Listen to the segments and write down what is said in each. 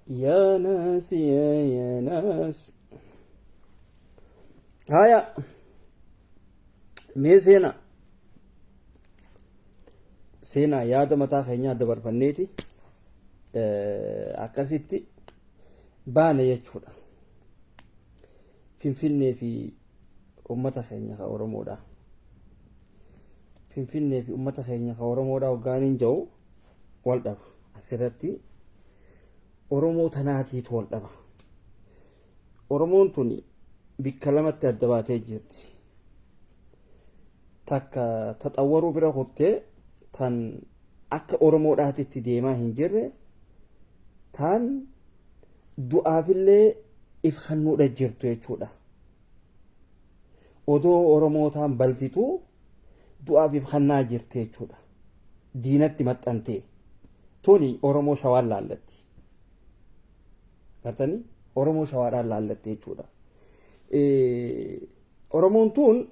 Yaa naas yaa naas. Haya mee seenaa seenaa yaada mataa keenyaa dabarfanneeti akkasitti baane jechuudha. Finfinnee fi uummata keenya ka Oromoodha. Finfinnee fi uummata keenya ka Oromoodha hoggaaniin jiru wal dhaba. Asirratti Oromoo tanaatiitu wal dhaba. Oromoon tun bikka lamatti adda baatee jirti. Takka taxawwaruu bira kuttee tan akka Oromoodhaatitti deemaa hin jirre, tan du'aafillee if hannuudha jirtu jechuudha. Odoo Oromootaan balfituu du'aaf if hannaa jirti jechuudha. Diinatti maxxantee. Tuni Oromoo Shawaan laallatti. Gartanii Oromoo Shawaadhaan laallatti jechuudha. Oromoon tun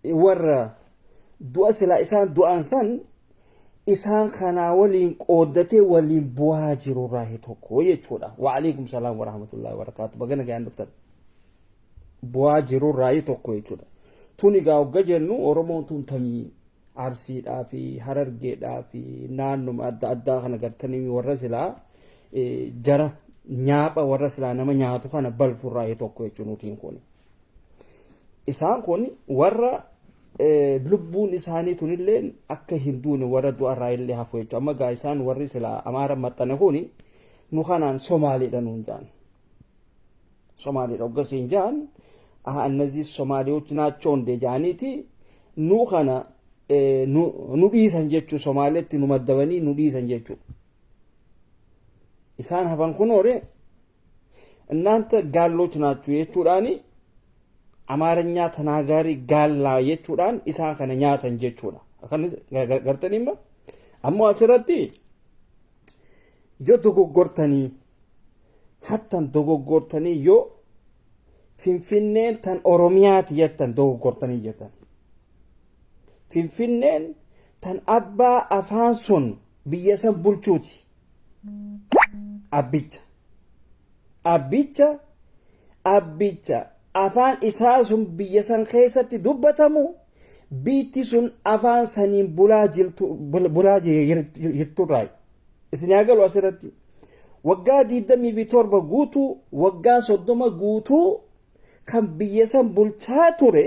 warra du'a silaa isaan du'an san isaan kanaa waliin qooddatee waliin bu'aa jiru irraa tokko jechuudha. Wa'aleekum salaam wa rahmatullahi wa barakaatu. Baga nagaan dhuftan. Bu'aa jiru irraa tokko jechuudha. Tun egaa hogga jennu Oromoon tun tamii Arsiidhaa fi Harargeedhaa fi naannuma adda addaa kana gartanii warra silaa jara nyaapha warra silaa nama nyaatu kana balfu irraa tokko jechuudha nutiin kun. Isaan kun warra lubbuun isaanii tunillee akka hin duune warra du'arraa illee hafu jechuudha. Amma gaa isaan warri silaa Amaara maxxane kuni nu kanaan Somaaliidha nuun jaan. Somaaliidha hoggasiin jaan aha እነዚህ ሶማሌዎች ናቸው እንዴ jaaniiti nu kana nu dhiisan jechuu, Somaaleetti nu maddabanii nu dhiisan jechuu. Isaan hafan kun hore እናንተ ጋሎች ናችሁ jechuudhaani, አማርኛ ተናጋሪ ጋላ jechuudhaan isaan kana nyaatan jechuudha. Akkanis gartanii immoo ammoo asirratti yoo dogoggortanii hattan dogoggortanii, yoo Finfinneen tan Oromiyaati jettan dogoggortanii jettan. Finfinneen tan abbaa afaan sun biyya san bulchuuti. Abbicha. Abbicha abbicha afaan isaa sun biyya san keessatti dubbatamu, biitti sun afaan saniin bulaa jirtu bulaa jirturraa. Isin haa galu asirratti. Waggaa 27 guutuu, waggaa 30 guutuu kan biyya san bulchaa ture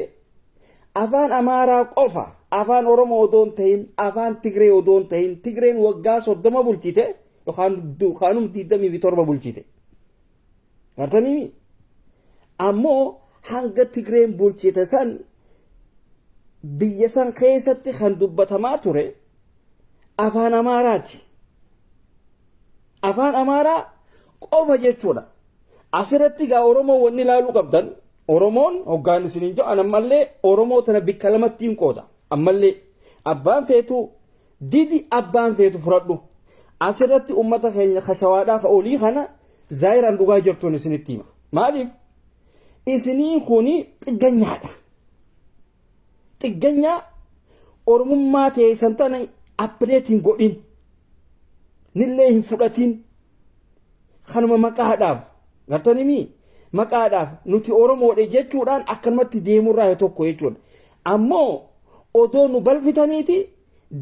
afaan Amaaraa qofa, afaan Oromoo odoo hin ta'in, afaan Tigree odoo hin ta'in. Tigreen waggaa 30 bulchite yookaan kaanum 27 bulchite. Gartanii ammoo hanga Tigreen bulchite san biyya san keessatti kan dubbatamaa ture afaan Amaaraati. Afaan Amaaraa qofa jechuudha. Asirratti gaa Oromoo wanni ilaaluu qabdan, Oromoon hoggaan isiniin jedhan ammallee Oromoo tana bikka lamatti hin qooda. Ammallee abbaan feetu didi, abbaan feetu fudhadhu. Asirratti uummata keenya kashawaadhaa ka olii kana zaayiraan dhugaa jirtuun isinitti hima. Maaliif? Isiniin kuni xigganyaadha. Xigganyaa Oromummaa teessan tana update hin godhin. Nillee hin fudhatin. Kanuma maqaadhaaf gartanii maqaadhaaf nuti Oromoodha jechuudhaan akkanumatti deemurraa tokko jechuudha. Ammoo odoo nu balfitaniiti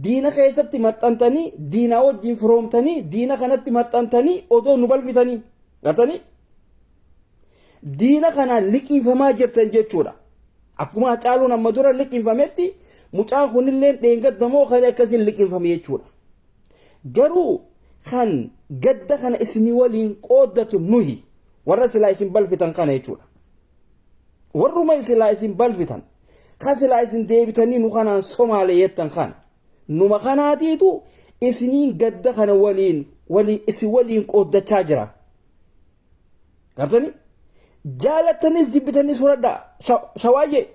diina keessatti maxxantanii, diinaa wajjin firoomtanii, diina kanatti maxxantanii odoo nu balfitanii gartanii diina kanaan liqinfamaa jirtan jechuudha. Akkuma Hacaaluun amma dura liqinfametti mucaan kunillee dheengaddamoo kan akkasiin liqinfame jechuudha. Garuu kan gadda kana isinii waliin qooddatu nuhi warra silaa isin balfitan kana jechuudha. Warruma silaa isin balfitan, kan silaa isin deebitanii nu kanaan Somaalee jettan kana, numa kanaatiitu isiniin gadda kana waliin waliin isin waliin qooddachaa jira. Gartanii jaalattanis jibbitanis fudhadhaa shawaayyee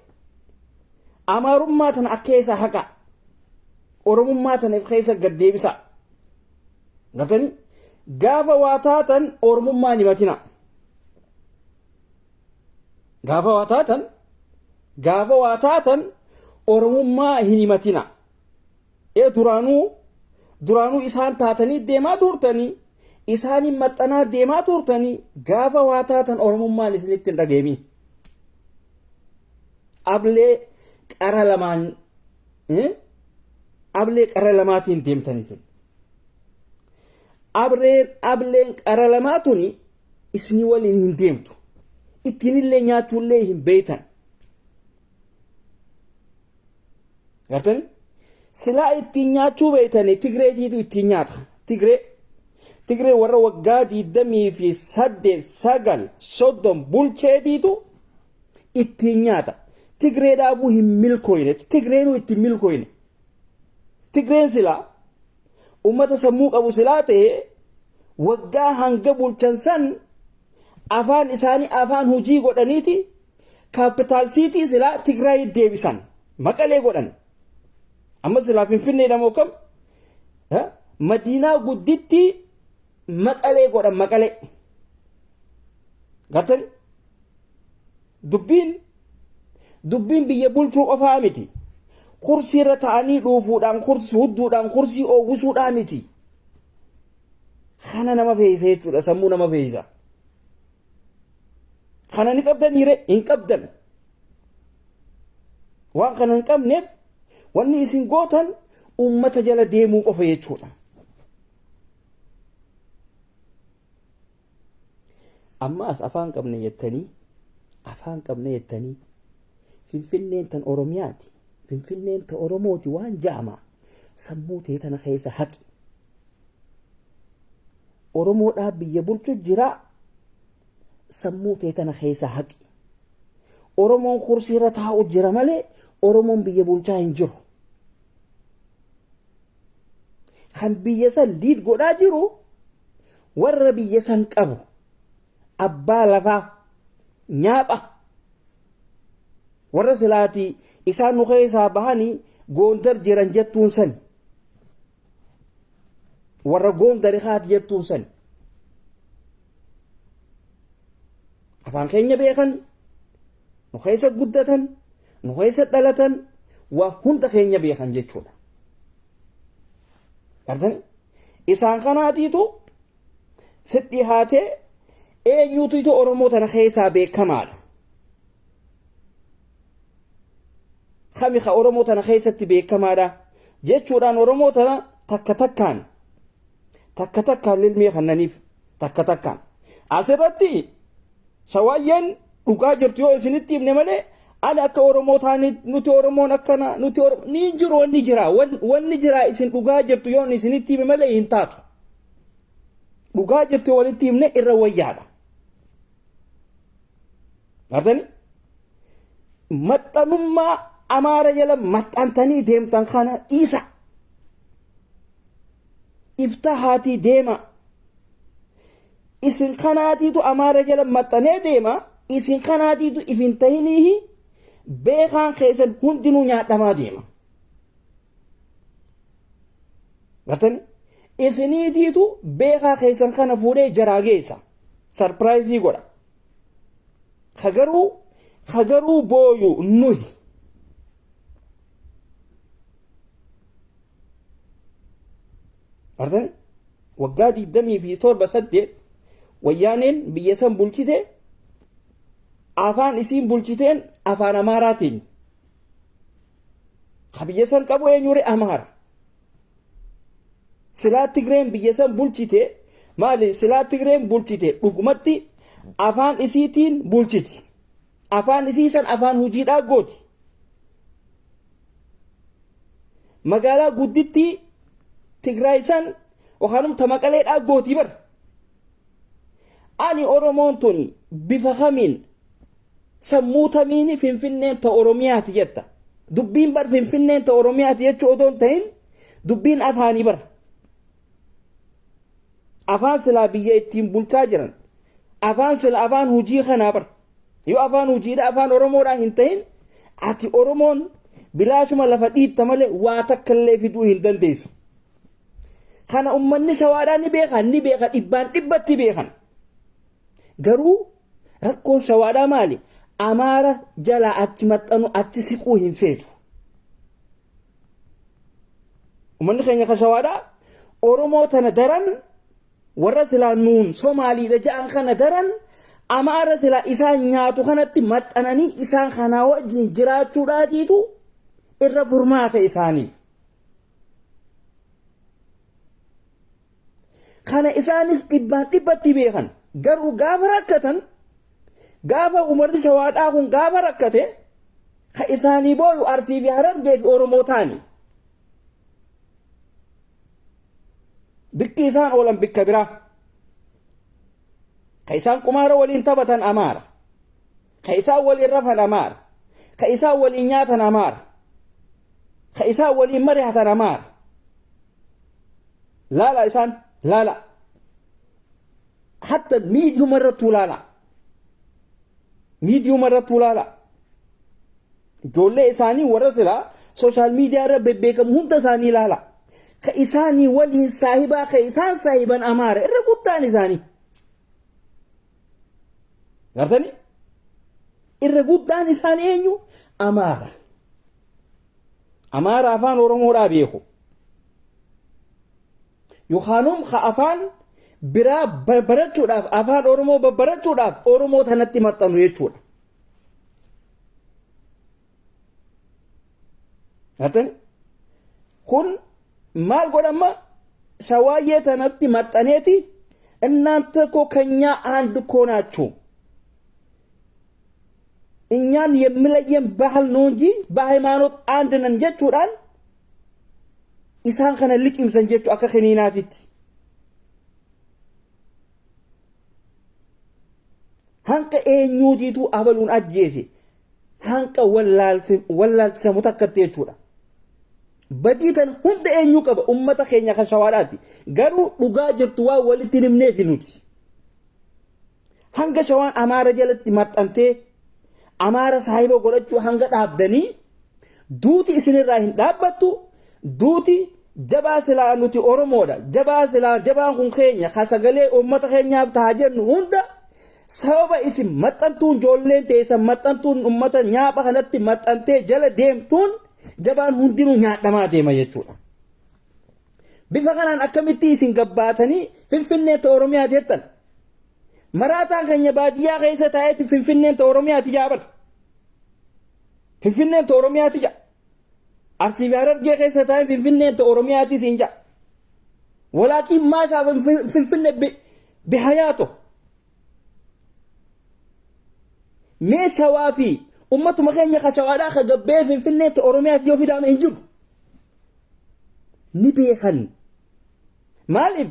Amaarummaa tana akka keessa haqa, Oromummaa tana keessa gad deebisaa. Gartanii gaafa waa taatan Oromummaa ni matina. Gaafa waa taatan, gaafa waa taatan Oromummaa hin himatina. Ee, duraanuu duraanuu isaan taatanii deemaa turtanii Isaaniin maxxanaa deemaa turtanii gaafa waa taatan Oromummaan isinitti hin dhageemin. Ablee qara lamaan ablee qara lamaatiin deemtan isin. Abreen ableen qara lamaa tuni isinii waliin hin deemtu. Ittiinillee nyaachuullee hin beektan. Gartani? Silaa ittiin nyaachuu beektanii Tigreetiitu ittiin nyaata. Tigree. Tigree warra waggaa 28 9 30 bulcheetiitu ittiin nyaata. Tigree dhaabuu hin milkooyne. Tigreenuu ittiin milkooyne. Tigreen silaa ummata sammuu qabu silaa ta'e waggaa hanga bulchan san afaan isaanii afaan hojii godhaniiti capital city silaa Tigraay deebisan Maqalee godhan. Amma silaa Finfinneedha moo kam? Madiinaa gudditti Maqalee godhan Maqalee. Gartani? Dubbiin dubbiin biyya bulchuu qofaa miti. Kursii irra ta'anii dhuufuudhaan kursii hudduudhaan kursii oowwisuudhaa miti. Kana nama fe'isa jechuudha sammuu nama fe'isa. Kana ni qabdanii ree hin qabdan. Waan kana hin qabneef wanni isin gootan uummata jala deemuu qofa jechuudha. Ammaas afaan qabna jettanii afaan qabna jettanii Finfinneen tan Oromiyaati Finfinneen ta Oromooti waan ja'ama sammuu tee tana keessa haqi. Oromoodhaa biyya bulchu jira sammuu tee tana keessa haqi. Oromoon kursii irra taa'u jira malee Oromoon biyya bulchaa hin jiru. Kan biyya san liid godhaa jiru warra biyya san qabu abbaa lafaa nyaapha warra silaatii isaan nu keessaa bahanii Goondar jiran jettuun sani. Warra Goondari haati jettuun sani. Afaan keenya beekan, nu keessa guddatan, nu keessa dhalatan, waa hunda keenya beekan jechuudha. Gartani? Isaan kanaatiitu si dhihaatee eenyuutu Oromoo tana keessaa beekamaadha. Kami ka Oromoo tana keessatti beekamaadha jechuudhaan Oromoo tana takka takkaan takka takkaan lilmee kannaniif takka takkaan. Asirratti shawaayyeen dhugaa jirtu yoo isinitti himne malee ani akka Oromoo taane nuti Oromoon akkana nuti Oromoo ni jiru wanni jira wanni jira isin dhugaa jirtu yoo isinitti hime malee hin taatu. Dhugaa jirtu yoo walitti himne irra wayyaadha. Gartani? Maxxanummaa Amaara jala maxxantanii deemtan kana dhiisa. Iftahaatii deema. Isin kanaatiitu Amaara jala maxxanee deema. Isin kanaatiitu if hin tahiniihi beekaan keessan hundinuu nyaadhamaa deema. Gartani? Isiniitiitu beekaa keessan kana fuudhee jaraa geessa. Sarpiraayizii godha. Ka garuu ka garuu booyu nuhi. Argitanii? Waggaa 27 8 wayyaaneen biyya san bulchite afaan isiin bulchiteen afaan Amaaraatiin. Ka biyya san qabu eenyure Amaara. Silaa Tigreen biyya san bulchite maali silaa Tigreen bulchite dhugumatti afaan isiitiin bulchiti. Afaan isii san afaan hojiidhaa gooti. Magaalaa guddittii Tigraay san yookaan ta Maqaleedhaa gooti bar. Ani Oromoon tuni bifa kamiin sammuu tamiini Finfinneen ta Oromiyaati jetta. Dubbiin bar Finfinneen ta Oromiyaati jechuu odoo hin ta'in dubbiin afaanii bar. Afaan silaa biyya ittiin bulchaa jiran. Afaan sila afaan hojii kanaa bar. Yoo afaan hojiidha afaan Oromoodhaa hin ta'in ati Oromoon bilaashuma lafa dhiitta malee waa takka illee fiduu hin dandeessu. Kana ummanni shawaadhaa ni beeka ni beeka dhibbaan dhibbatti beekan. Garuu rakkoon shawaadhaa maali? Amaara jalaa achi maxxanu achi siquu hin feetu. Ummanni keenya kan shawaadhaa Oromoo tana daran Warra silaa nuun Somaaliidha ja'an kana daran Amaara silaa isaan nyaatu kanatti maxxananii isaan kanaa wajjin jiraachuudhaatiitu irra furmaata isaaniif. Kana isaanis dhibbaan dhibbatti beekan. Garuu gaafa rakkatan, gaafa umarri shawaadhaa kun gaafa rakkate, ka isaanii booyu Arsii fi Harargee fi Oromoo ta'ani. Bikki isaan oolan bikka biraa. Ka isaan qumaara waliin taphatan Amaara. Ka isaan waliin rafan Amaara. Ka isaan waliin nyaatan Amaara. Ka isaan waliin marihatan Amaara. Laala isaan laala. Hatta miidiyuma irrattuu laala. Miidiyuma irrattuu laala. Ijoollee isaanii warra silaa sooshaal miidiyaa irra bebbeekamu hunda isaanii ilaala. Ka isaanii waliin saahibaa ka isaan saahiban Amaara irra guddaan isaanii. Gartanii? Irra guddaan isaanii eenyu? Amaara. Amaara afaan Oromoodhaa beeku. Yookaanum ka afaan biraa barachuudhaaf afaan Oromoo babbarachuudhaaf Oromoo tanatti maxxanu jechuudha. Gartanii? Kun maal godhama? Shawaayyee tanatti maxxaneeti እናንተ እኮ ከኛ አንድ እኮ ናችሁ። እኛን የሚለየን ባህል ነው እንጂ በሃይማኖት አንድ ነን jechuudhaan isaan kana liqimsan jechuu akka kiniinaatitti. Hanqa eenyuutiitu abaluun ajjeese hanqa wallaalchisamu takkatti jechuudha. Badii tan hunda eenyuu qaba ummata keenya kan shawaadhaati. Garuu dhugaa jirtu waan walitti hin himneefi nuti. Hanga shawaan Amaara jalatti maxxantee Amaara saahiba godhachuu hanga dhaabdanii duuti isinirraa hin dhaabbattu. Duuti jabaa silaa nuti Oromoodha. Jabaa silaa jabaan kun keenya ka sagalee uummata keenyaaf ta'a jennu hunda sababa isin maxxantuun ijoolleen teessan maxxantuun uummata nyaapha kanatti maxxantee jala deemtuun jabaan hundinuu nyaadhamaa deema jechuudha. Bifa kanaan akkamitti isin gabbaatanii Finfinnee ta Oromiyaa jettan? Maraataan keenya baadiyyaa keessa taa'eeti Finfinneen ta Oromiyaati jaaban. Finfinneen ta Oromiyaati jaa. Arsii fi Harargee keessa taa'ee Finfinneen ta Oromiyaati siin jaa. Walaakiin maashaa Finfinne bihayaato. Mee shawaa fi ummatuma keenya ka shawaadhaa ka gabbee Finfinnee ta Oromiyaati yoo fidaame hin jiru. Ni beekan. Maaliif?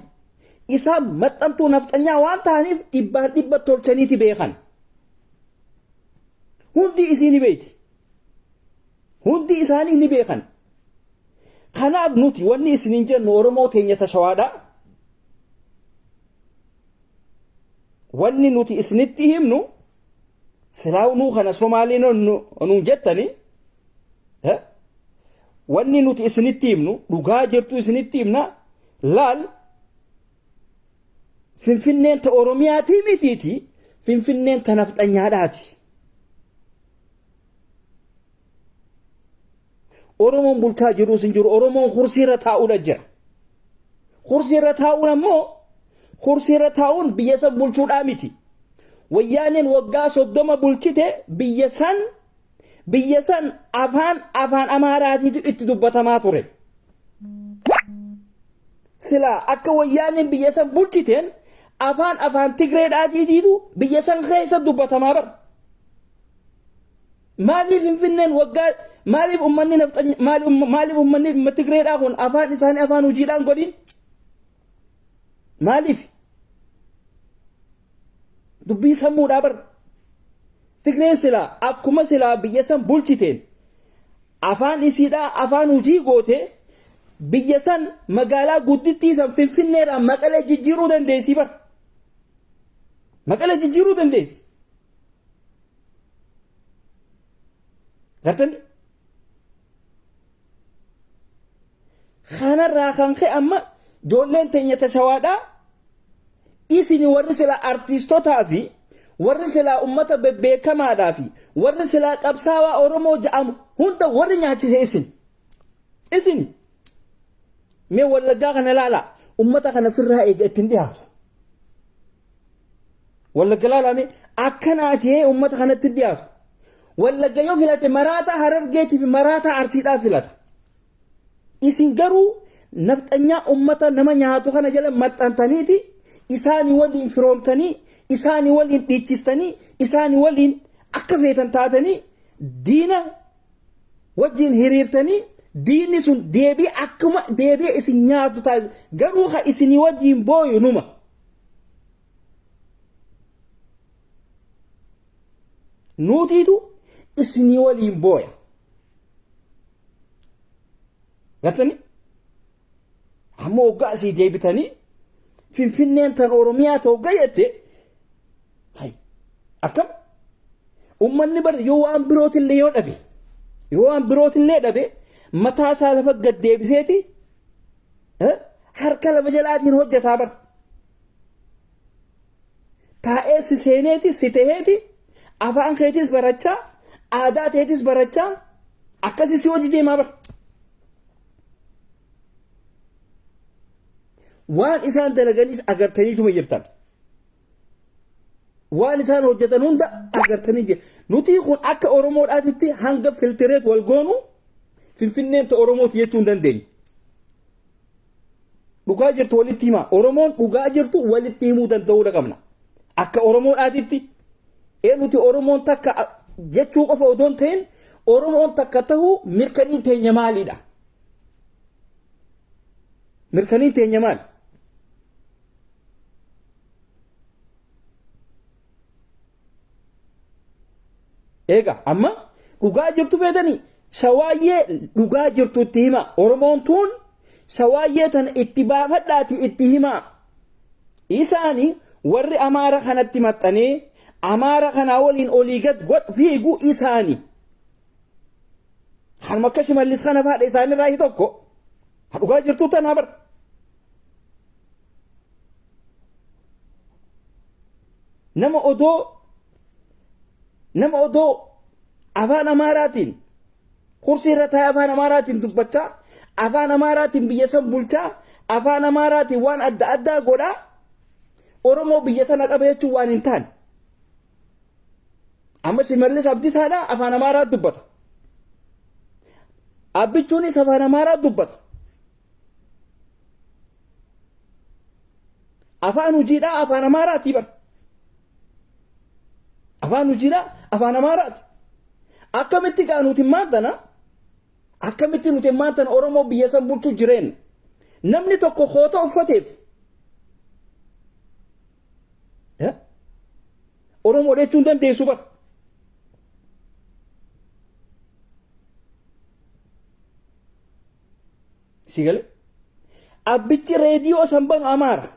Isaan maxxantuu nafxanyaa waan ta'aniif dhibbaan dhibba tolchaniiti beekan. Hundi isii ni beeyti. Hundi isaanii ni beekan. Kanaaf nuti wanni isiniin jennu Oromoo teenya ta shawaadhaa. Wanni nuti isinitti himnu silaa nuu kana Somaaliin nuun jettani wanni nuti isinitti himnu dhugaa jirtu isinitti himna laal. Finfinneen ta Oromiyaatii mitiiti, Finfinneen ta nafxanyaadhaati. Oromoon bulchaa jiruus hin jiru. Oromoon kursiirra taa'uudha jira. Kursiirra taa'uun ammoo kursiirra taa'uun biyya san bulchuudhaa miti. Wayyaaneen waggaa 30 bulchite biyya san afaan Amaaraatiitu itti dubbatamaa ture. Silaa akka wayyaaneen biyya san bulchiteen afaan Tigreedhaatiitu biyya san keessa dubbatamaa bara. Maaliif Finfinneen waggaa maaliif uummanni nafxanya maaliif uummanni Tigreedhaa kun afaan isaanii afaan hojiidhaan godhin? Maaliif? Dubbii sammuudhaa bara. Tigreen silaa akkuma silaa biyya san bulchiteen afaan isiidhaa afaan hojii goote biyya san magaalaa guddittii san Finfinneedhaan Maqalee jijjiiruu dandeessi bara. Maqalee jijjiiruu dandeessi. Gartani? Kanarraa kan ka'e amma ijoolleen teenya tashawaadhaa isin warri silaa artiistotaa fi warri silaa ummata bebbeekamaadhaa fi warri silaa qabsaawaa Oromoo ja'amu hunda warri nyaachise isin. Isin. Mee Wallaggaa kana ilaalaa ummata kana firraa eega ittiin dhiyaatu. Wallagga laalame akkanaa ta'ee uummata kanatti dhiyaatu. Wallagga yoo filate maraataa Harargeetii fi maraataa Arsiidhaa filata. Isin garuu nafxanyaa uummata nama nyaatu kana jala maxxantaniiti isaanii waliin firoomtanii, isaanii waliin dhiichistanii, isaanii waliin akka feetan taatanii, diina wajjin hiriirtanii, diinni sun deebii akkuma deebi'ee isin nyaatu taasisa. Garuu ka isinii wajjin booyu numa. Nuutiitu isinii waliin booya. Gartanii? Amma hoggaa asii deebitanii Finfinneen tan Oromiyaa ta'u gayyette, hay akkam ummanni bar yoo waan birootillee yoo dhabe, yoo waan birootillee dhabe, mataa isaa lafa gad deebiseeti harka lafa jalaatiin hojjetaa bar. Taa'ee si seeneeti si taheeti afaan keetis barachaa, aadaa teetis barachaa, akkasii si hojii deemaa bar. Waan isaan dalaganis agartaniituma jirtan. Waan isaan hojjetan hunda agartanii jira. Nuti kun akka Oromoodhaatitti hanga filtireet wal goonu Finfinneen ta Oromooti jechuu hin dandeenyu. Dhugaa jirtu walitti himaa. Oromoon dhugaa jirtu walitti himuu danda'uudha qabna. Akka Oromoodhaatitti ee nuti Oromoon takka jechuu qofa odoo hin ta'in, Oromoon takka ta'uu mirkaniin teenya maalidha? Mirkaniin teenya maali? Eega amma dhugaa jirtu feetanii, shawaayyee dhugaa jirtu itti hima. Oromoon tuun shawaayyee tana itti baafadhaati itti hima. Isaani warri Amaara kanatti maxxanee Amaara kanaa waliin olii gad godh fiigu isaani. Kanuma akka Shimallis kana faadha isaanirraa hi tokko. Ha dhugaa jirtu tanaa bara. Nama odoo afaan Amaaraatiin kursii irra taa'ee afaan Amaaraatiin dubbachaa, afaan Amaaraatiin biyya san bulchaa, afaan Amaaraatiin waan adda addaa godhaa, Oromoo biyya tana qaba jechuun waan hin taane. Amma Shimallis Abdiisaadhaa afaan Amaaraa dubbata. Abbichuunis afaan Amaaraa dubbata. Afaan hojiidhaa afaan Amaaraati bara. Afaan hojiidhaa afaan Amaaraati. Akkamitti gaa nuti maantana, akkamitti nuti maantana Oromoo biyya san bulchuu jireenya? Namni tokko koota uffateef Oromoo jechuun hin dandeessu bara. Si galee? Abbichi reediyoo san banu Amaara.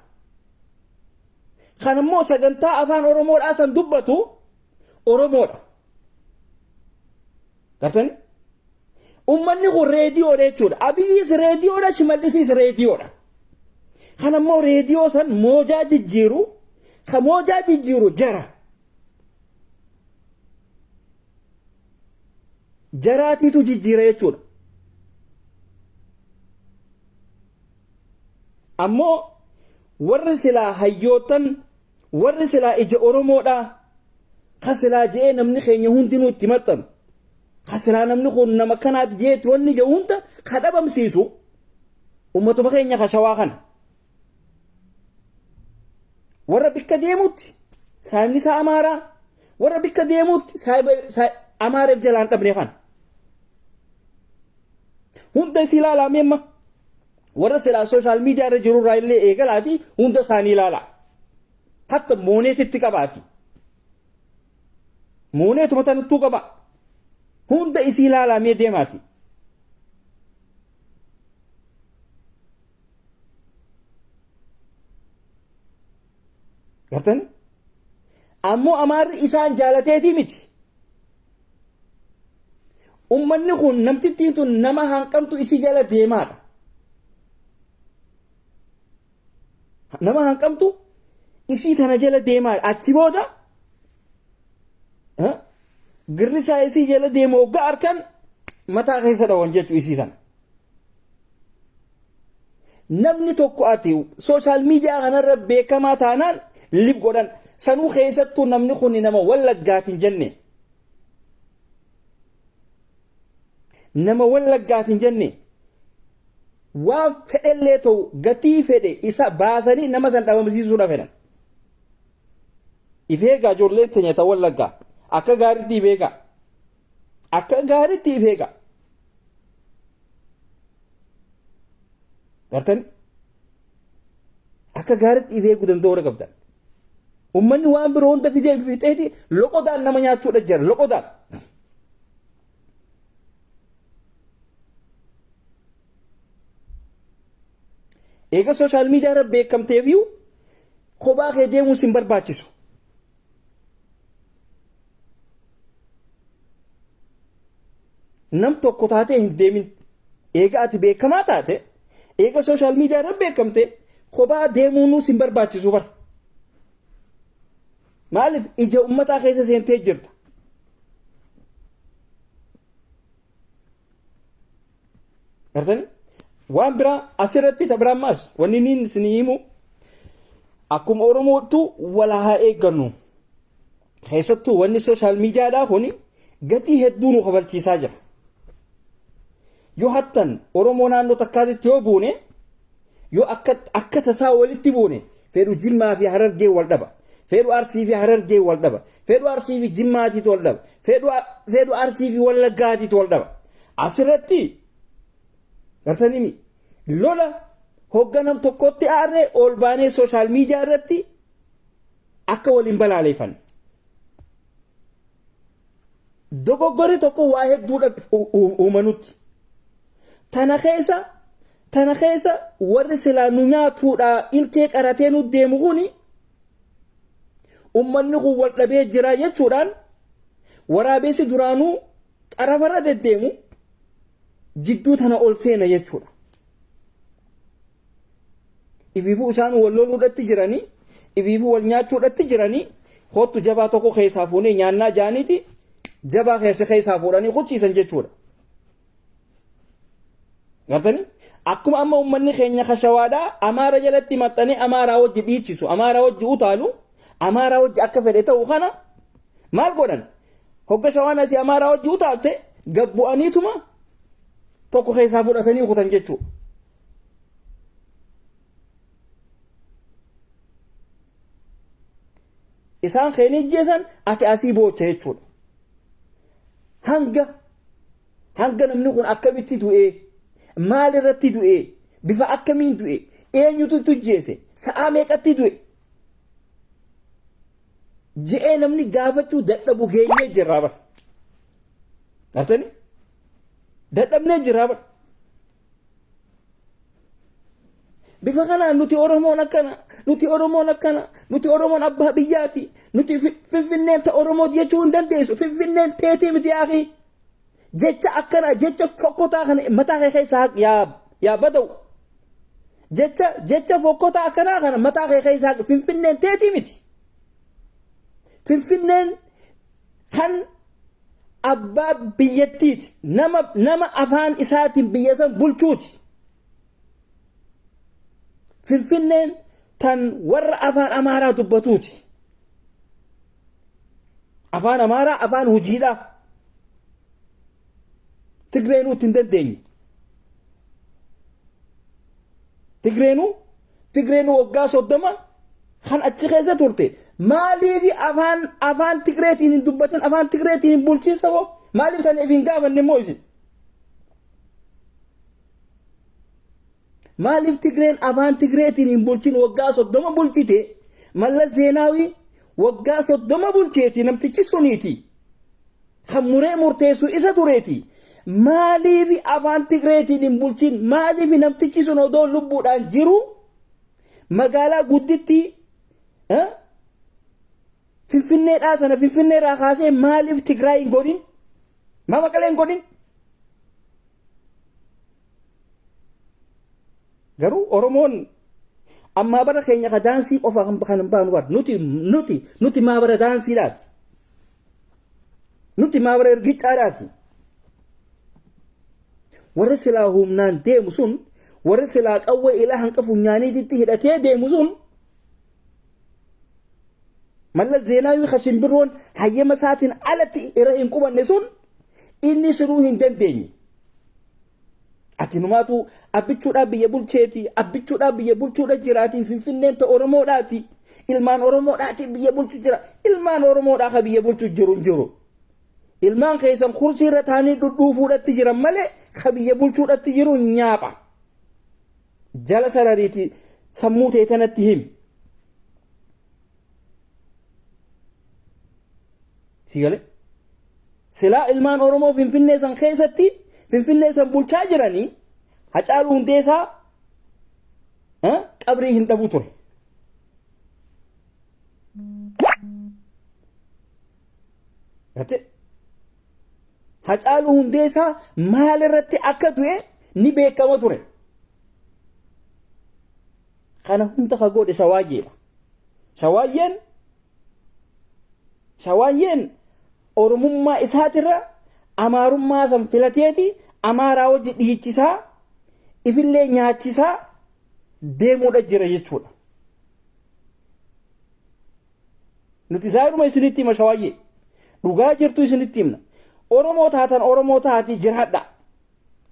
Kan immoo sagantaa afaan Oromoodhaa san dubbatu Oromoodha. Gartani? Uummanni kun reediyoodha jechuudha. Abiyyis reediyoodha, Shimallisis reediyoodha. Kan ammoo reediyoo san moojaa jijjiiru, kan moojaa jijjiiru jara. Jaraatiitu jijjiira jechuudha. Ammoo warri silaa hayyootan, warri silaa ija Oromoodhaa, ka silaa je'ee namni keenya hundinuu itti maxxanu, ka silaa namni kun nama kanaati je'eetti wanni jedhu hunda ka dhabamsiisu ummatuma keenya ka Shawaa kana. Warra bikka deemutti saayibni isaa Amaaraa, warra bikka deemutti saayiba Amaareef jalaan dhabne kana. Hunda isii ilaalaa amma warra silaa social media irra jirurraa illee eegalaati hunda isaanii ilaalaa. Hatta mooneetitti qabaati. Mooneetuma tanattuu qaba. Hunda isii ilaalaa mee deemaati. Gartani? Ammoo Amaarri isaan jaalateetii miti. Ummanni kun namtittiin tun nama hanqamtu isii jala deemaadha. Nama hanqamtu isii tana jala deemaadha. Achi booda girrisaa isii jala deemu hoggaa harkan mataa keessa dhawan jechuu isii tana. Namni tokko ati social media kanarra beekamaa taanaan lib godhan. Sanuu keessattuu namni kun nama Wallaggaatiin jenne. Nama Wallaggaatiin jenne waan fedhellee ta'u gatii fedhe isa baasanii nama san dhabamsiisuudha fedhan. If eegaa ijoolleen teenya ta Wallaggaa akka gaariitti if eegaa. Akka gaariitti if eegaa. Gartani? Akka gaariitti if eeguu danda'uudha qabdan. Uummanni waan biroo hunda fidee fixeeti loqodaan nama nyaachuudha jira loqodaan. Eega sooshaal miidiyaa irra beekamteefiyu kophaa kee deemuun sin barbaachisu. Nam tokko taatee hin deemin. Eega ati beekamaa taate, eega sooshaal miidiyaa irra beekamte kophaa deemuunuu sin barbaachisu bara. Maaliif ija ummataa keessa seentee jirta. Gartanii? Waan biraa asirratti ta biraa ammaas wanni inni isinii himu akkuma Oromootu wal haa eeggannu. Keessattuu wanni sooshaal miidiyaadhaa kuni gatii hedduu nu kafalchiisaa jira. Yoo hattan Oromoo naannoo takkaatitti yoo buune yoo akka akka tasaa walitti buune fedhu Jimmaa fi Harargee wal dhaba. Fedhu Arsii fi Harargee wal dhaba. Fedhu Arsii fi Jimmaatiitu wal dhaba. Fedhu fedhu Arsii fi Wallaggaatiitu wal dhaba. Asirratti gartanii lola hoogganam tokkotti aarree ol baanee sooshaal miidiyaa irratti akka waliin balaaleeffanne. Dogoggorri tokko waa hedduudha uumanutti. Tana keessa tana keessa warri silaa nu nyaatuudha ilkee qaratee nu deemu kuni ummanni kun wal dhabee jira jechuudhaan waraabessi duraanuu xarafarra deddeemu jidduu tana ol seena jechuudha. Ibiifuu isaan wal loluudhatti jiranii, ibiifuu wal nyaachuudhatti jiranii, kottu jabaa tokko keessaa fuunee nyaannaa jaaniiti jabaa keessa keessaa fuudhanii kuchiisan jechuudha. Gartanii? Akkuma amma uummanni keenya kashawaadhaa Amaara jalatti maxxanee Amaaraa wajji dhiichisu, Amaaraa wajji utaalu, Amaaraa wajji akka fedhe ta'u kana maal godhan? Hogga shawaan asii Amaaraa wajji utaalte gabbu'aniituma tokko keessaa fudhatanii kutan jechuudha. Isaan keenya ijjeesan ati asii boocha jechuudha. Hanga hanga namni kun akkamitti du'ee maal irratti du'ee bifa akkamiin du'e eenyutu itti ijjeese sa'aa meeqatti du'e je'ee namni gaafachuu dadhabu geenyee jirraa bara. Gartanii? Dadhabnee jirraa bara. Bifa kanaan nuti Oromoon akkana, nuti Oromoon akkana, nuti Oromoon abbaa biyyaati, nuti Finfinneen ta Oromooti jechuu hin dandeessu. Finfinneen teetii miti yaaqii. Jecha akkana, jecha fokkotaa kana mataa kee keessaa yaa yaa badawu. Jecha jecha fokkotaa akkanaa kana mataa kee keessaa Finfinneen teetii miti. Finfinneen kan abbaa biyyattiiti. Nama nama afaan isaatiin biyya san bulchuuti. Finfinneen tan warra afaan Amaaraa dubbatuuti. Afaan Amaaraa afaan hojiidha. Tigreenuu itti hin dandeenye. Tigreenuu Tigreenuu waggaa 30 kan achi keessa turte maaliif afaan afaan Tigreetiin hin dubbatin afaan Tigreetiin hin bulchin saboo maaliif sana if hin gaafanne immoo isin. Maaliif Tigreen afaan Tigreetiin hin bulchin waggaa 30 bulchite Mallas Zeenaawii waggaa 30 bulcheeti namtichi suniiti. Kan muree murteessu isa tureeti. Maaliif afaan Tigreetiin hin bulchin maaliif namtichi sun odoo lubbuudhaan jiru magaalaa gudditti Finfinneedhaa sana Finfinneerraa kaasee maaliif Tigraay hin godhin? Maa Maqalee hin godhin? Garuu Oromoon ammaa bara keenya ka daansii qofa kan hin baanu bara nuti nuti nuti maa bara daansiidhaati. Nuti maa bara ergicaadhaati. Warri silaa humnaan deemu sun warri silaa qawwee ilaa hanqa funyaaniititti hidhatee deemu sun Mallas Zeenaawii ka shimbirroon hayyama isaatiin alatti irra hin qubanne sun inni sinuu hin dandeenye. Ati numaatu abbichuudhaa biyya bulcheeti, abbichuudhaa biyya bulchuudha jiraatiin Finfinneen ta Oromoodhaati. Ilmaan Oromoodhaati biyya bulchu jira. Ilmaan Oromoodhaa ka biyya bulchu jiru hin jiru. Ilmaan keessan kursii irra taa'anii dhudhuufuudhatti jiran malee ka biyya bulchuudhatti jiru nyaapha. Jala sarariiti sammuu tee tanatti himi. Si galee? Silaa ilmaan Oromoo Finfinnee san keessatti Finfinnee san bulchaa jiranii Hacaaluu Hundeessaa qabrii hin dhabu ture. Garte? Hacaaluu Hundeessaa maal irratti akka du'e ni beekama ture. Kana hunda ka godhe Shawaayyeedha. Shawaayyeen Shawaayyeen Oromummaa isaatirra Amaarummaa san filateeti Amaaraa wajji dhiichisaa ifillee nyaachisaa deemuudha jira jechuudha. Nuti zaayiruma isinitti hima Shawaayyee. Dhugaa jirtu isinitti himna. Oromoo taatan Oromoo taati jiraadha.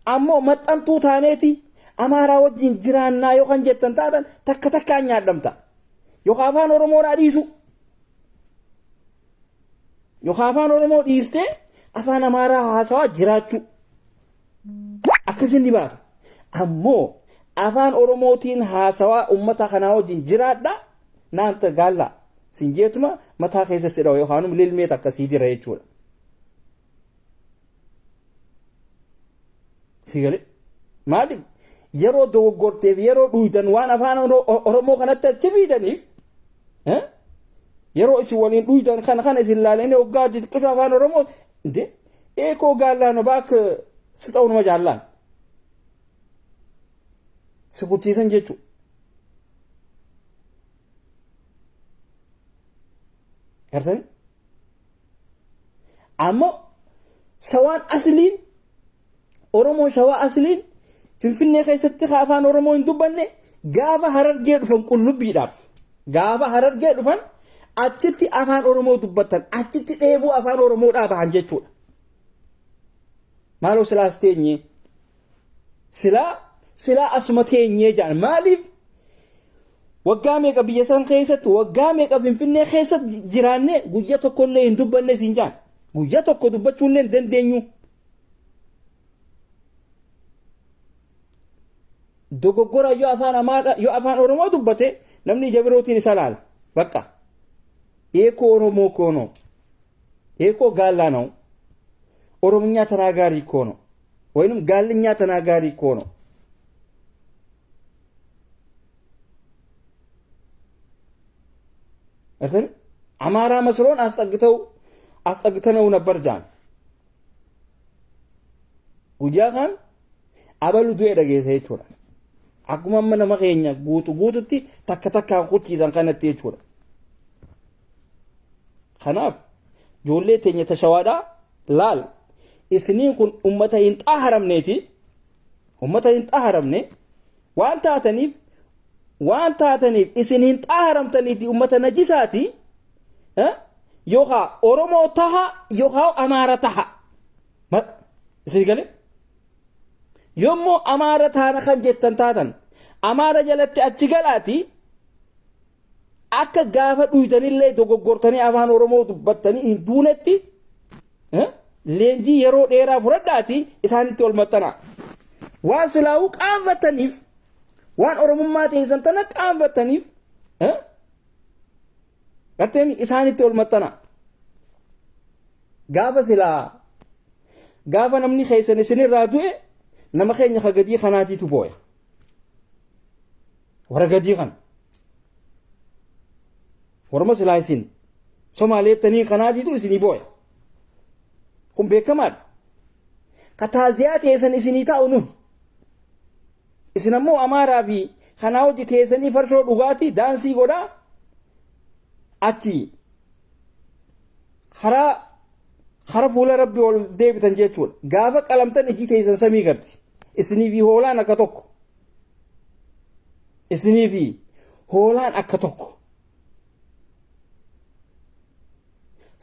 Ammoo maxxantuu taaneeti Amaaraa wajjin jiraannaa yoo kan jettan taatan takka takkaan nyaadhamta. Yookaan afaan Oromoodhaa dhiisu. Yookaan afaan Oromoo dhiistee afaan Amaaraa haasawaa jiraachuu. Akkasin ni baata. Ammoo afaan Oromootiin haasawaa uummata kanaa wajjin jiraadha naanta gaallaa. Sin jeetuma mataa keessa si dhawa yookaan lilmee takka sii dira jechuudha. Si galee? Maaliif? Yeroo dogoggorteef yeroo dhuuydan waan afaan Oromoo kanatti achi fiidaniif yeroo isin waliin dhuuydan kana kana isin laalanii hoggaa xixiqqisoo afaan Oromoo inde eekoo gaallaan baak si ta'u nama jaallaan si kuchiisan jechuudha. Gartanii? Ammoo shawaan asliin Oromoon shawaa asliin Finfinnee keessatti ka afaan Oromoo hin dubbanne gaafa harargee dhufan qullubbiidhaaf gaafa harargee dhufan achitti afaan Oromoo dubbatan achitti dheebuu afaan Oromoodhaa bahan jechuudha. Maaloo silaas teenyee silaa silaa asuma teenyee jedhan maaliif waggaa meeqa biyya san keessatti waggaa meeqa Finfinnee keessatti jiraannee guyya tokkollee hin dubbanne siin jaan guyya tokko dubbachuullee hin dandeenyu. Dogoggora yoo afaan Amaaraa yoo afaan Oromoo dubbate namni ija birootiin isa laala bakka eekoo Oromoo koonoo eekoo gaallaa na'u Orominyaa tanaagaarii koonoo ወይንም ጋልኛ ተናጋሪ እኮ ነው። እንትን አማራ መስሎን አስጠግተው አስጠግተነው ነበር ጃን guyyaa kan abalu du'e dhageessa jechuudha. Akkuma amma nama keenya guutu guututti takka takkaan kuchiisan kanatti jechuudha. Kanaaf ijoollee teenya tashawaadhaa laal isiniin kun ummata hin xaaharamneeti ummata hin xaaharamne waan taataniif waan taataniif isin hin xaaharamtaniiti ummata najisaati yookaa Oromoo taha yookaa Amaara taha isin gale yommuu Amaara taana kan jettan taatan Amaara jalatti achi galaati Akka gaafa dhuytanillee dogoggortanii afaan Oromoo dubbattanii hin duunetti leenjii yeroo dheeraa fudhadhaati isaanitti ol maxxanaa. Waan silaa'uu qaanfattaniif waan Oromummaa teessan tana qaanfattaniif garteemi isaanitti ol maxxanaa. Gaafa silaa gaafa namni keessan isinirraa du'e nama keenya ka gadii kanaatiitu booya. Warra gadii kana. Warma silaa isin Somaaleettanii kanaatiitu isinii booya. Kun beekamaadha. Ka taaziyaa teessan isinii taa'u nuhi. Isin ammoo Amaaraa fi kanaa hojii teessanii farshoo dhugaatii daansii godhaa achi karaa kara fuula rabbi ol deebitan jechuudha. Gaafa qalamtan ijji teessan samii garti. Isinii fi hoolaan akka tokko. Isinii fi hoolaan akka tokko.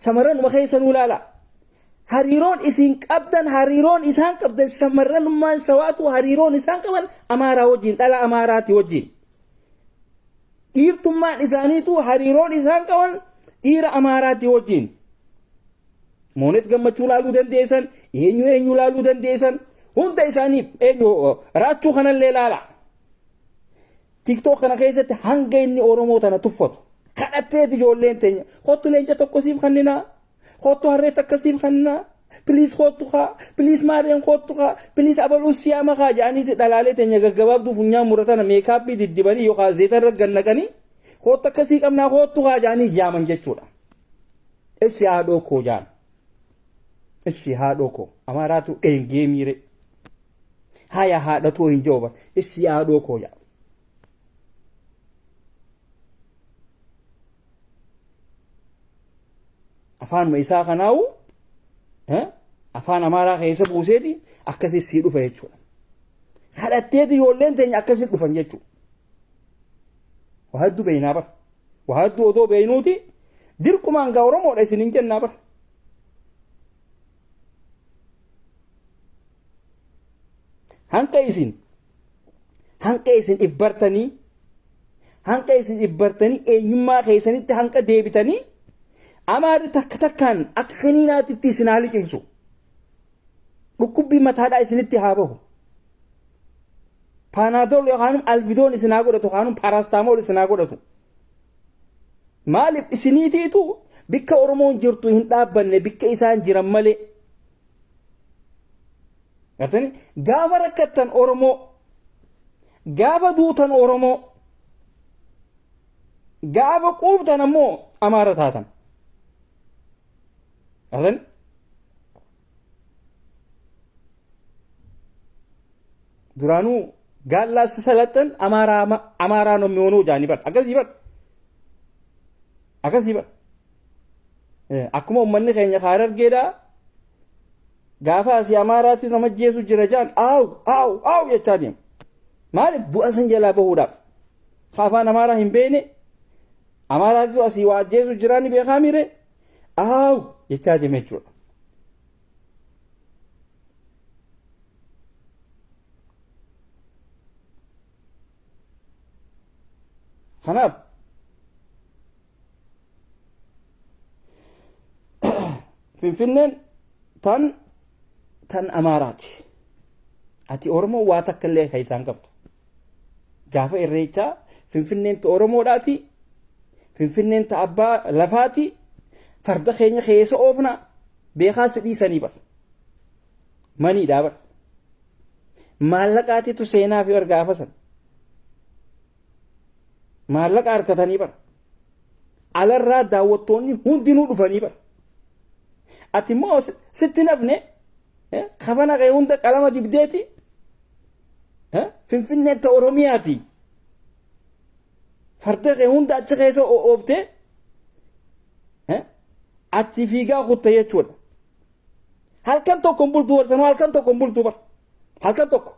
Shamarranuma keessanuu laala. Hariiroon isin qabdan, hariiroon isaan qabdan, shamarranummaan Shawaatu hariiroon isaan qaban Amaaraa wajjin, dhala Amaaraati wajjin. Dhiirtummaan isaaniitu hariiroon isaan qaban dhiira Amaaraati wajjin. Moonet Gammachuu laaluu dandeessan, eenyu eenyu laaluu dandeessan, hunda isaanii eenyu Raachuu kanallee laala. TikTok kana keessatti hanga inni Oromoo tana tuffatu. Kadhatteeti ijoolleen teenya. Kottu leenca tokko siif kenninaa. Kottu harree takka siif kenninaa. Please kottu kaa. Please maareen kottu kaa. Please abaluu siyaama kaa jedhaniiti dhalaalee teenya gaggabaabduu funyaan muratana meekaappii diddibanii yookaan zeeta irra gannaqanii kottu akkasii qabnaa kottu kaa jedhanii yaaman jechuudha. Ishi haadhoo koo jaan. Ishi haadhoo koo. Amaaraatu dheengee miire. Haya haadha too hin jedhu bar. Ishi haadhoo koo jaa. Afaanuma isaa kanaawu afaan Amaaraa keessa buuseeti akkasii sii dhufa jechuudha. Kadhatteeti ijoolleen teenya akkasii dhufan jechuudha. Waa hedduu beeynaa bara. Waa hedduu odoo beeynuuti dirqumaan gaa Oromoodha isin hin jennaa bara. Hanqa isin hanqa isin ibbartanii hanqa isin ibbartanii eenyummaa keessanitti hanqa deebitanii Amaarri takka takkaan akka kiniinaatitti isin haa liqimsu. Dhukkubbii mataadhaa isinitti haa bahu. Paanaadol yookaan alvidoon isin haa godhatu yookaan paarastaamool isin haa godhatu. Maaliif isiniitiitu bikka Oromoon jirtu hin dhaabbanne bikka isaan jiran malee. Gartanii gaafa rakkattan Oromoo, gaafa duutan Oromoo, gaafa quuftan ammoo Amaara taatan. Gartanii duraanuu gaallaa si salaxxan Amaaraa Amaaraa ነው የሚሆነው jaanii bar akkasii bar akkasii bar akkuma uummanni keenya Harargeedhaa gaafa asii Amaaraatti nama jeesu jira jaan aaw aaw aaw jechaa deemu. Maaliif bu'a san jalaa bahuudhaaf? Afaan Amaaraa hin beekne, Amaaraatu asii waa ajjeesu jiraa ni beekaa miire, aaw jechaa deema jechuudha. Kanaaf Finfinneen tan Amaaraati. Ati Oromoo waa takka illee kan isaan qabdu. Gaafa Irreechaa Finfinneen ta Oromoodhaati. Finfinneen ta abbaa lafaati. Farda keenya keessa oofna. Beekaa si dhiisanii bar. Maniidhaa bar. Maallaqaatitu seenaa fi bar gaafa san. Maallaqa harkatanii bar. Alarraa daawwattoonni hundinuu dhufanii bar. Ati immoo sitti nafne kafana kee hunda qalama dibdeeti. Finfinneen ta Oromiyaati. Farda kee hunda achi keessa ooftee achi fiigaa kutta jechuudha. Halkan tokko hin bultu warsanuu, halkan tokko hin bultu bar. Halkan tokko.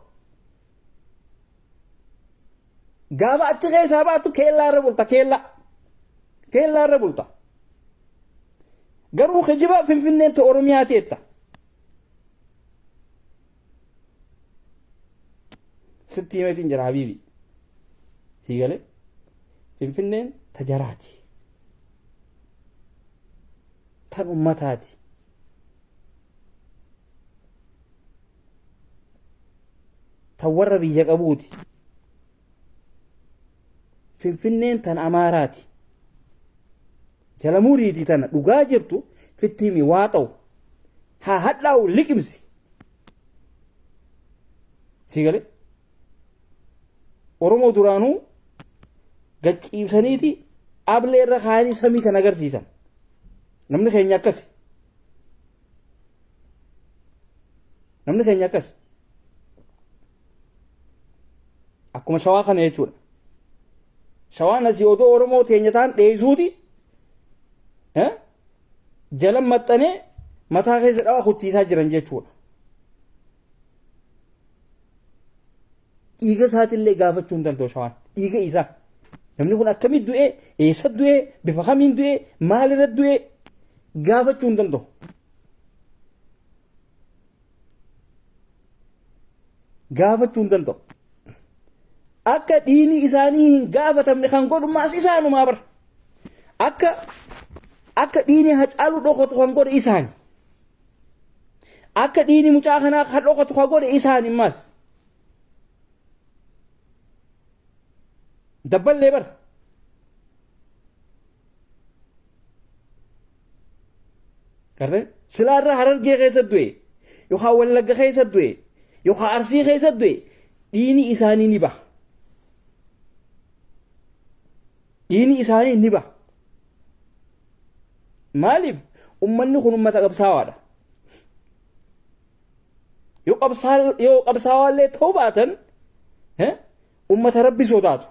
Gaafa achi keessaa baatu keellaa irra bulta, keellaa. Keellaa irra bulta. Garuu kijiba Finfinneen ta Oromiyaa teetta. Sitti himeetiin jira habiibi. Sii galee? Finfinneen ta jaraati. Tan ummataati. Tan warra biyya qabuuti. Finfinneen tan Amaaraati. Jala muriitii tana dhugaa jirtu fitti himi, waa ta'u. Haa hadhaa'u, liqimsi. Sii galee? Oromoo duraanuu gacciibsaniiti ablee irra kaayanii samii kan agarsiisan. Namni keenya akkasi. Namni keenya akkasi. Akkuma Shawaa kana jechuudha. Shawaan asii odoo Oromoo teenya ta'an dheeysuuti jala maxxanee mataa keessa dhawaa kuchiisaa jiran jechuudha. Dhiiga isaatillee gaafachuu hin danda'u Shawaan. Dhiiga isaa. Namni kun akkamitti du'ee, eessa du'ee, bifa kamiin du'ee, maalirra du'ee. Gaafachuu hin danda'u. Gaafachuu hin danda'u. Akka dhiini isaanii hin gaafatamne kan godhu maas isaanumaa bara. Akka dhiini Hacaaluu dhokatu kan godhe isaani. Akka dhiini mucaa kanaa kan dhokatu kan godhe isaani maas. Dabballee bara. Gartee silaa irra Harargee keessa du'e yookaan Wallagga keessa du'e yookaan Arsii keessa du'e dhiini isaanii ni baha. Dhiini isaanii ni baha. Maaliif ummanni kun ummata qabsaawaadha. Yoo qabsaawaallee ta'uu baatan ummata rabbi sodaatu.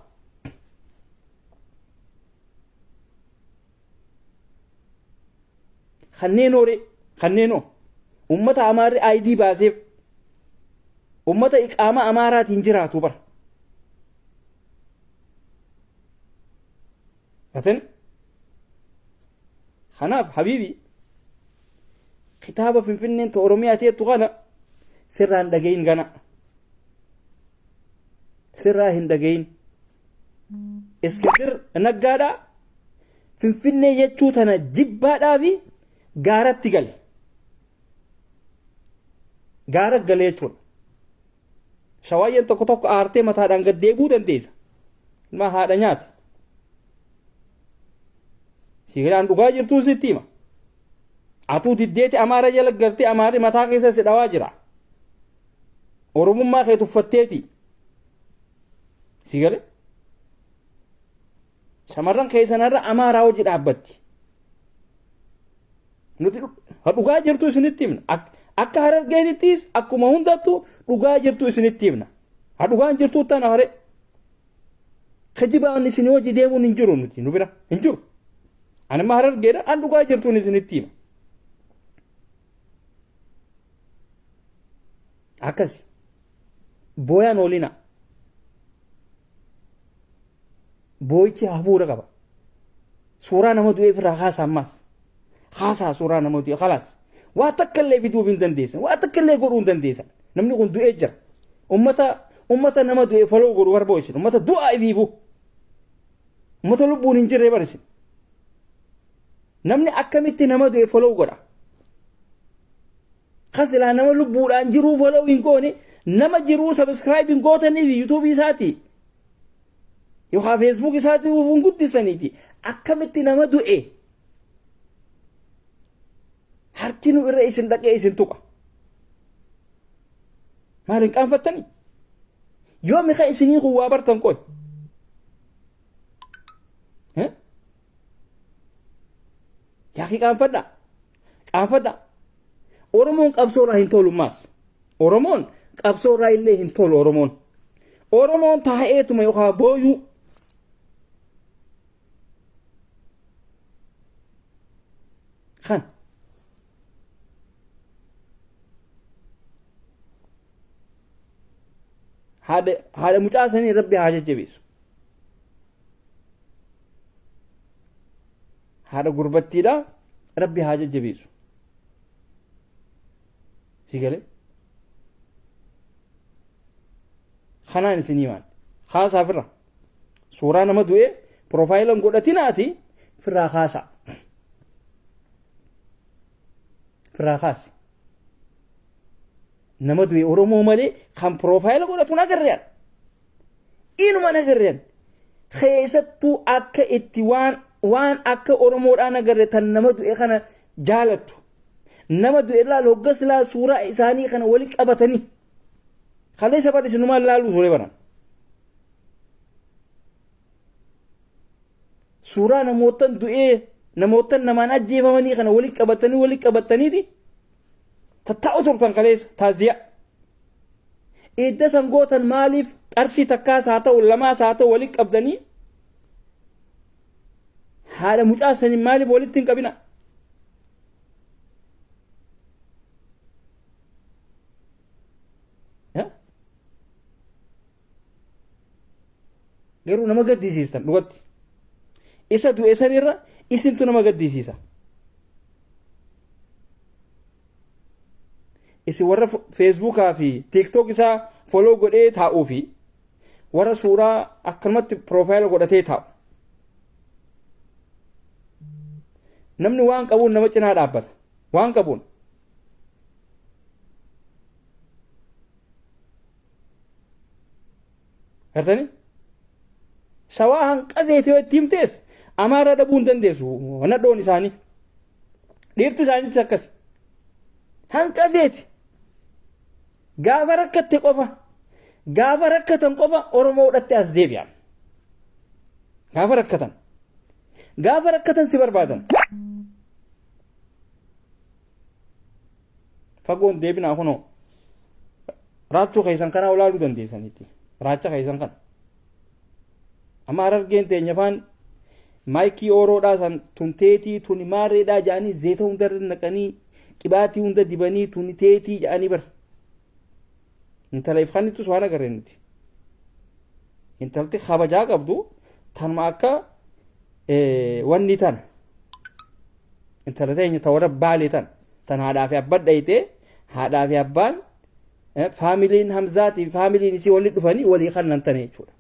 Kanneen hooree kanneenoo ummata Amaarri ID baaseef ummata iqaama Amaaraatiin jiraatu bara. Atin kanaaf habiibi kitaaba Finfinneen ta Oromiyaa teettu kana sirraa hin dhagayin gana. Sirraa hin dhagayin. Iskindir Naggaadhaa Finfinnee jechuu tana jibbaadhaa fi gaaratti gale. Gaara galee jechuudha. Shawaayyeen tokko tokko aartee mataadhaan gad deebi'uu dandeessa. Ilmaa haadha nyaata. Sigilaan dhugaa jirtuu sitti hima. Atuu diddeeti Amaara jala gartee Amaarri mataa keessa si dhawaa jira. Oromummaa kee tuffatteeti. Si gale? Shamarran keessanarra Amaaraa hojii dhaabbatti. Nuti dhugaa jirtu isinitti himna. Akka Harargeetittis akkuma hundattu dhugaa jirtu isinitti himna. Ha dhugaan jirtu tana hare. Kijibaan isin hojii deemuun hin jiru nuti nu bira hin jiru. Ani amma Harargeedha an dhugaa jirtuun isinitti hima. Akkas booyaan oolina. Boo'ichi hafuura qaba. Suuraa nama du'ee ofirraa kaasaa ammaas. Kaasaa suuraa nama du'e kalaas. Waa takka illee fiduuf hin dandeessan. Waa takka illee godhuu hin dandeessan. Namni kun du'ee jira. Ummata ummata nama du'e follow godhu barbaachisu. Ummata du'aa ifiifu. Ummata lubbuun hin jirre barisin. Namni akkamitti nama du'e follow godha? Kasilaa nama lubbuudhaan jiruu follow hin goone nama jiruu subscribe hin gootaniif YouTube isaati. Yookaan Facebook isaati hin guddisaniiti. Akkamitti nama du'e harki nu irra isin dhaqee isin tuqa. Maal hin qaanfattanii? Yoo mi'a isinii kun waa bartan qoy. Yaakii qaanfadha. Qaanfadha. Oromoon qabsoo irraa hin tolu maas. Oromoon qabsoo irraa illee hin tolu Oromoon. Oromoon taa'eetuma yookaan booyuu. Kan. Haadha mucaa sanii rabbi haa jajjabeessu. Haadha gurbattiidha rabbi haa jajjabeessu. Si galee? Kanaan isin himaan. Kaasaa firra. Suuraa nama du'ee piroofaayila hin godhatinaati firraa kaasaa. Firraa kaasi. Nama du'e Oromoo malee kan piroofaayila godhatu hin agarre. Inuma hin agarre. Keessattuu akka itti waan waan akka Oromoodhaan agarre tan nama du'e kana jaalattu. Nama du'e laal hoggas laal suuraa isaanii kana wali qabatanii. Kaleessa bar isinumaan laaluu ture baran. Suuraa namootan du'ee namootan namaan ajjeefamanii kana wali qabatanii wali qabataniiti tattaa'u turtan kaleessa taaziyaa. Idda san gootan maaliif qarshii takkaas haa ta'u lamaas haa ta'u wali qabdanii haadha mucaa sanii maaliif walitti hin qabina? Garuu nama gaddisiistan dhugatti. Isa du'e sanirra isintu nama gaddisiisa. Isin warra Feesbuukaa fi TikTok isaa follow godhee taa'uu fi warra suuraa akkanumatti piroofaayila godhatee taa'u. Namni waan qabuun nama cinaa dhaabbata. Waan qabuun. Gartanii? Shawaa hanqa feete yoo itti himtees Amaara dhabuu hin dandeessu. Nadhoon isaanii. Dhiirti isaaniitis akkas. Hanqa feeti. Gaafa rakkatte qofa. Gaafa rakkatan qofa Oromoodhatti as deebi'an. Gaafa rakkatan. Gaafa rakkatan si barbaadan. Fagoon deebinaa kunoo. Raachuu keessan kanaa olaaluu dandeessanitti. Raacha keessan kana. Amma Harargeen teenya faan maayikii ooroodhaa san tun teetii tuni maarreedhaa jedhanii zeeta hunda irra naqanii qibaatii hunda dibanii tuni teetii jedhanii bar. Intala if kannittus waan agarre nuti. Intalti kabajaa qabdu tanuma akka wanni tana. Intala teenya ta warra baalee tana. Tan haadhaa fi abbaan dhayitee haadhaa fi abbaan faamiliin Hamzaatii fi faamiliin isii walitti dhufanii walii kannan tana jechuudha.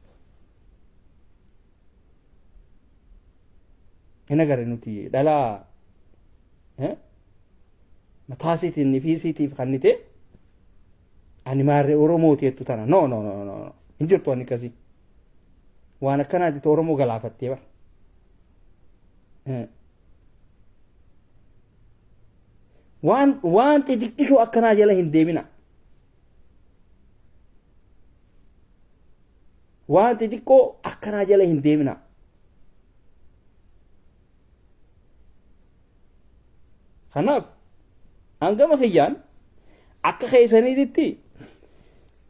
Hin agarre nuti dhalaa mataa isiitiin fi isiitiif kannite ani maarree Oromooti jettu tana. No no no no no hin jirtu ani akkasii. Waan akkanaati Oromoo galaafattee bara. Waan waan xixiqqishoo akkanaa jala hin deemina. Waan xixiqqoo akkanaa jala hin deemina. Kanaaf hangama kiyyaan akka keessaniititti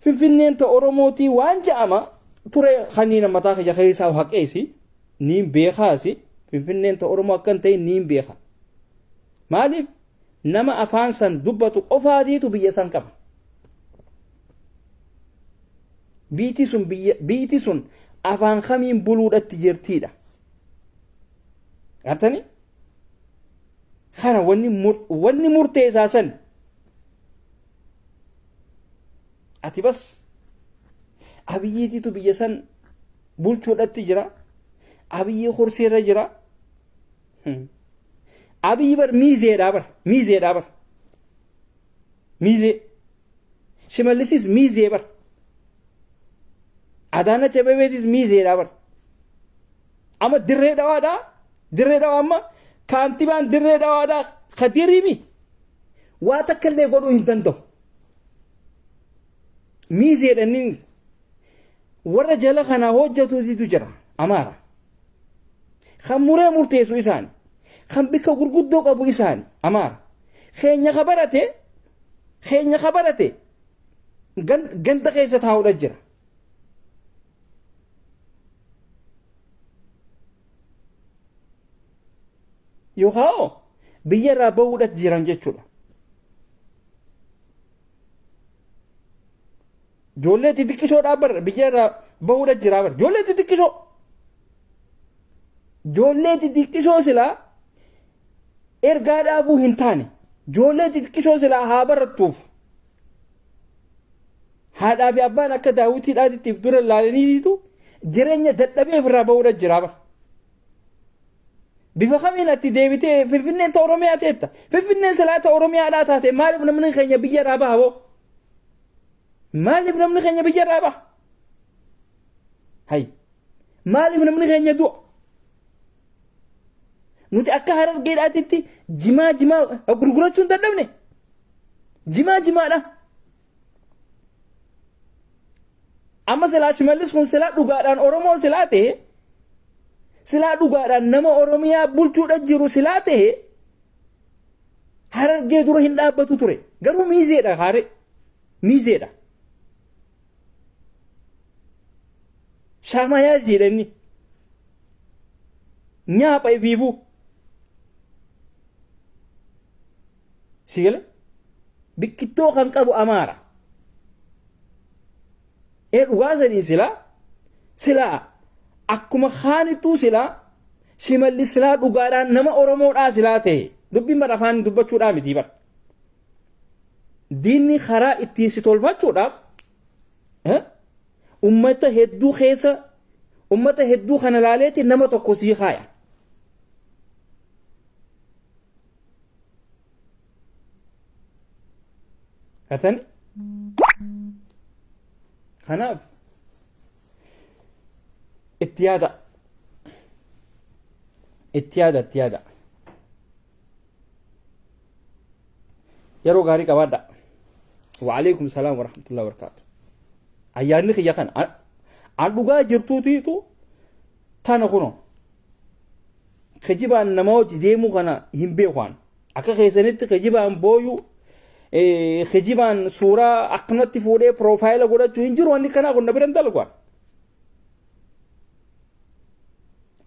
Finfinneen ta Oromootii waan ja'ama ture kaniina mataa kiyya keessaa haqeesi niin beekaasi Finfinneen ta Oromoo akka hin ta'in niin beeka. Maaliif nama afaan san dubbatu qofaatiitu biyya san qaba. Biitii sun biyya biitii sun afaan kamiin buluudhatti jirtiidha. Gartanii? Kana wanni mur wanni murteessaa san ati bas Abiyyiitiitu biyya san bulchuudhatti jira. Abiyyi kursiirra jira. Abiyyi bar miizeedhaa bar miizeedhaa bar miizee Shimallisis miizee bar Adaanach Abeebeetis miizeedhaa bar amma dirree dhawaadhaa dirree dhawaa amma kaantibaan dirree dhawaadhaa kadiriimi waa takka illee godhuu hin danda'u. Miizeedha innis warra jala kana hojjetuutu jira Amaara. Kan muree murteessu isaani. Kan bikka gurguddoo qabu isaani Amaara. Keenya ka barate keenya ka barate ganda keessa taa'uudha jira. Yookaan biyya irraa bahuudha jiran jechuudha. Ijoollee xixiqqishoodhaa bar biyya irraa bahuudha jiraa bar ijoollee xixiqqishoo. Ijoollee xixiqqishoo silaa ergaa dhaabuu hin taane ijoollee xixiqqishoo silaa haa barattuuf. Haadhaa fi abbaan akka daawwitiidhaatitti dura ilaalaniitu jireenya dadhabee ofirraa bahuudha jiraa bar. Bifa kamiin ati deebitee Finfinneen ta Oromiyaa teetta. Finfinneen silaa ta Oromiyaadhaa taate maaliif namni keenya biyya irraa baha boo? Maaliif namni keenya biyya irraa baha? Hay. Maaliif namni keenya du'a? Nuti akka harargeedhaatitti jimaa jimaa gurgurachuu hin dadhabne. Jimaa jimaadha. Amma silaa Shimallis kun silaa dhugaadhaan Oromoo silaa ta'e silaa dhugaadhaan nama Oromiyaa bulchuudha jiru silaa ta'e Harargee dura hin dhaabbatu ture. Garuu miizeedha haare. Miizeedha. Shaamayaa jiidha inni. Nyaapha ifiifuu. Si gala? Biqiltuu kan qabu Amaara. Ee dhugaa sanii silaa silaa akkuma kaanittuu silaa Shimallis silaa dhugaadhaan nama Oromoodhaa silaa ta'e dubbiin bara afaan dubbachuudhaa miti bara. Diinni karaa ittiin si tolfachuudhaaf ummata hedduu keessa ummata hedduu kana laaleeti nama tokko sii kaaya. Katani? Kanaaf itti yaada. Itti yaada itti yaada. Yeroo gaarii qabaadha. Wa'aleekum salaam wa rahmatullahi wa barakaatu. Ayyaanni kiyya kana an dhugaa jirtuutiitu tana kunoo. Kijibaan nama hojii deemuu kana hin beeku an. Akka keessanitti kijibaan booyuu kijibaan suuraa akkanatti fuudhee piroofaayila godhachuu hin jiru wanni kanaa kun na bira hin dalagu an.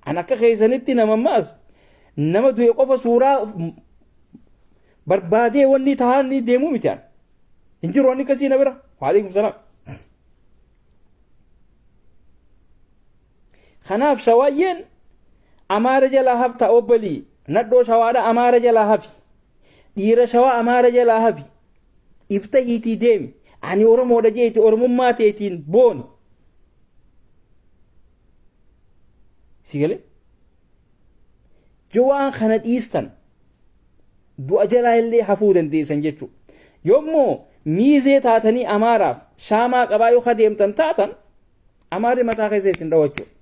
An akka keessanitti nama ammaas nama du'e qofa suuraa barbaadee wanni taa'an ni deemuu miti an. Hin jiru wanni akkasii na bira. Waalaikum salaam. Kanaaf shawaayyeen Amaara jalaa hafta obbolii nadhoo shawaadha Amaara jalaa hafi. Dhiira shawaa Amaara jalaa hafi. Ifta hiitii deemi. Ani Oromoodha jeeti Oromummaa teetiin booni. Si galee? Yoo waan kana dhiistan du'a jalaa illee hafuu dandeessan jechuudha. Yoommoo miizee taatanii Amaaraaf shaamaa qabaa yoo adeemtan taatan Amaarri mataa keessa isin dhawa jechuudha.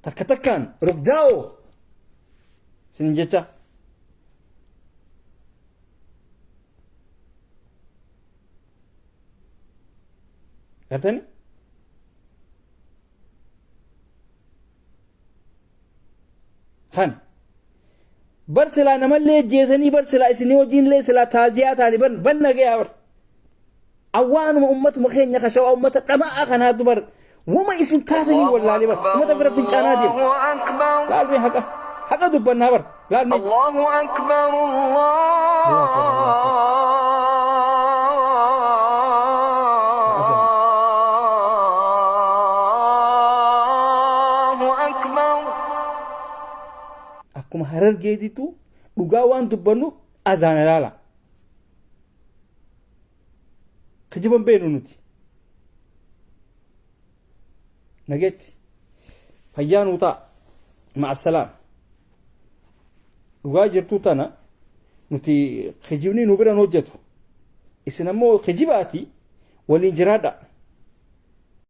Takka takkaan rugjaa'oo isin jecha. Gartani? Kan. Bar silaa namallee ajjeesanii bar silaa isinii hojiinillee silaa taaziyaa taani bar banna gayaa bar. Awwaanuma ummatuma keenya ka shawaa ummata dhama'aa kanaatu bar wama isin taatanii wallaalee bar ummata bira fincaanaa deemu. Allahu akbar. Laal mee haqa haqa dubbannaa bar laal mee. Allahu akbar. Allahu akbar. Akkuma harargeetitu dhugaa waan dubbannu azaana laala. Kijiban beenu nuti. Nageetti. Fayyaa nuu ta'a. Ma'asalaam. Dhugaa jirtuu tana nuti kijibni nu bira hin hojjetu. Isin ammoo kijibaati waliin jiraadha.